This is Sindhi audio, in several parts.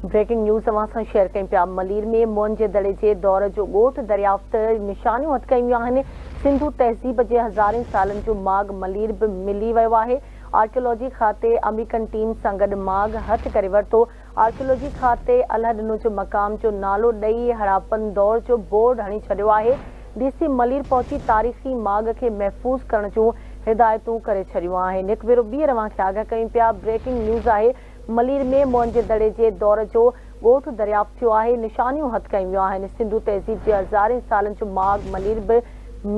بريڪنگ نيوز اوهان سان شيئر ڪيون پيا، ملير ۾ موئن جي دڙي جي دور جو ڳوٺ دريافت، نشانيون هٿ ڪيون ويون آهن، سنڌو تهذيب جي هزارين سالن جو ماڳ ملير به ملي ويو آهي، آرڪيالاجي کاتي آمريڪن ٽيم سان گڏ ماڳ هٿ ڪري ورتو، آرڪيالاجي کاتي الهڏنو جو مقام جو نالو ڏئي هڙاپن دور جو بورڊ هڻي ڇڏيو آهي، ڊي سي ملير پهچي تاريخي ماڳ کي محفوظ ڪرڻ جون هدايتون ڪري ڇڏيون آهن. هڪ ڀيرو ٻيهر اوهان کي آگاهه ڪيون پيا، بريڪنگ نيوز آهي، ملير ۾ موئن جي دڙي جي دور جو ڳوٺ دريافت ٿيو آهي، نشانيون هٿ ڪيون ويون آهن، سنڌو تهذيب جي هزارين سالن جو ماڳ ملير به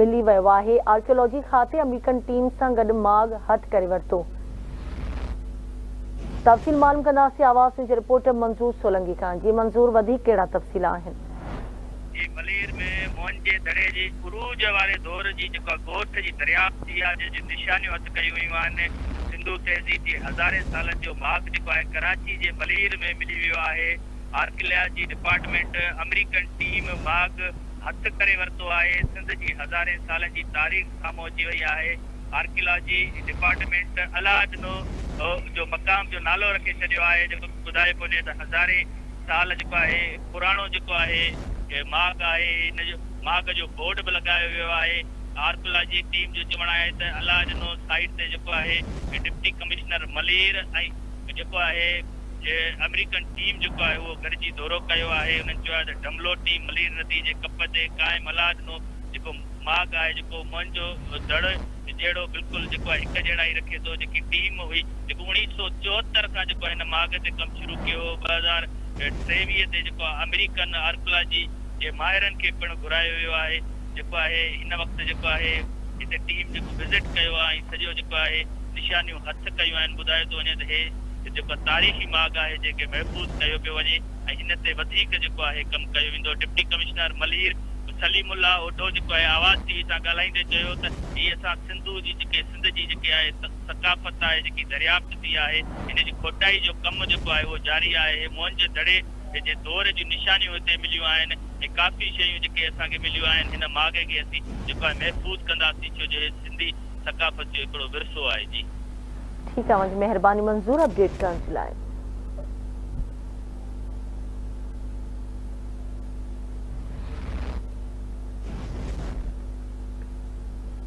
ملي ويو آهي، آرڪيالاجي کاتي آمريڪن ٽيم سان گڏ ماڳ هٿ ڪري ورتو. تفصيل معلوم ڪنداسين آواز نيوز جي رپورٽر منظور سولنگي کان. جي منظور وڌيڪ ڪهڙا تفصيل آهن؟ جي ملير ۾ موئن جي دڙي جي عروج واري دور جي جيڪا ڳوٺ جي دريافت ٿي آهي جنهن جون نشانيون هٿ ڪيون ويون آهن، سنڌو تهذيب جي هزارين سالن جو ماڳ جيڪو آهي ڪراچي جي ملير ۾ ملي ويو آهي. آرڪيالاجي ڊپارٽمينٽ آمريڪن ٽيم ماڳ هٿ ڪري ورتو آهي. سنڌ جي هزارين سالن جي تاريخ سامهون اچي وئي آهي. آرڪيالاجي ڊپارٽمينٽ الله ڏنو جو مقام جو نالو رکي ڇڏيو آهي جيڪو ٻڌايو پيو وڃي ته هزارين سال جيڪو آهي پراڻو جيڪو آهي ماڳ آهي ان جو ماڳ جو بورڊ به لڳايو ويو آهي. آرڪيالاجي ٽيم جو چوڻ آهي ته الله ڏنو سائيٽ تي جيڪو آهي ڊپٽي ڪمشنر ملير ۽ جيڪو آهي آمريڪن ٽيم جيڪو آهي اهو گڏجي دورو ڪيو آهي. انهن چيو آهي ته ڊملوٽي ملير ندي جي ڪپ تي قائم الله ڏنو جيڪو ماڳ آهي جيڪو موئن جو دڙ جهڙو بلڪل جيڪو آهي هڪ جهڙائي رکي ٿو. جيڪي ٽيم هئي جيڪو 1974 کان جيڪو هن ماڳ تي ڪم شروع ڪيو هو 2023 تي جيڪو آهي آمريڪن آرڪيالاجي جي ماهرن کي پڻ گهرايو ويو آهي. جيڪو آهي هن وقت جيڪو آهي هتي ٽيم جيڪو وزٽ ڪيو آهي ۽ سڄو جيڪو آهي نشانيون هٿ ڪيون آهن. ٻڌايو ٿو وڃي ته هي جيڪو تاريخي ماڳ آهي جنهن کي محفوظ ڪيو پيو وڃي ۽ هن تي وڌيڪ جيڪو آهي ڪم ڪيو ويندو. ڊپٽي ڪمشنر ملير سليم الله اوڍو جيڪو آهي آواز ٽي وي سان ڳالهائيندي چيو ته هي اسان سنڌو جي جيڪي سنڌ جي جيڪي آهي ثقافت آهي جيڪي دريافت ٿي آهي هن جي کوٽائي جو ڪم جيڪو آهي اهو جاري آهي. هي موهن جي دڙي جي دور جون نشانيون هتي مليون آهن ۽ ڪافي شيون جيڪي اسان کي مليون آهن هن ماڳ کي اسين جيڪو آهي محفوظ ڪنداسين ڇو جو هي سنڌي ثقافت جو هڪڙو ورثو آهي جي. ٺيڪ آ اوهان جي مهرباني منظور اپڊيٽ ڪرڻ جي لاء.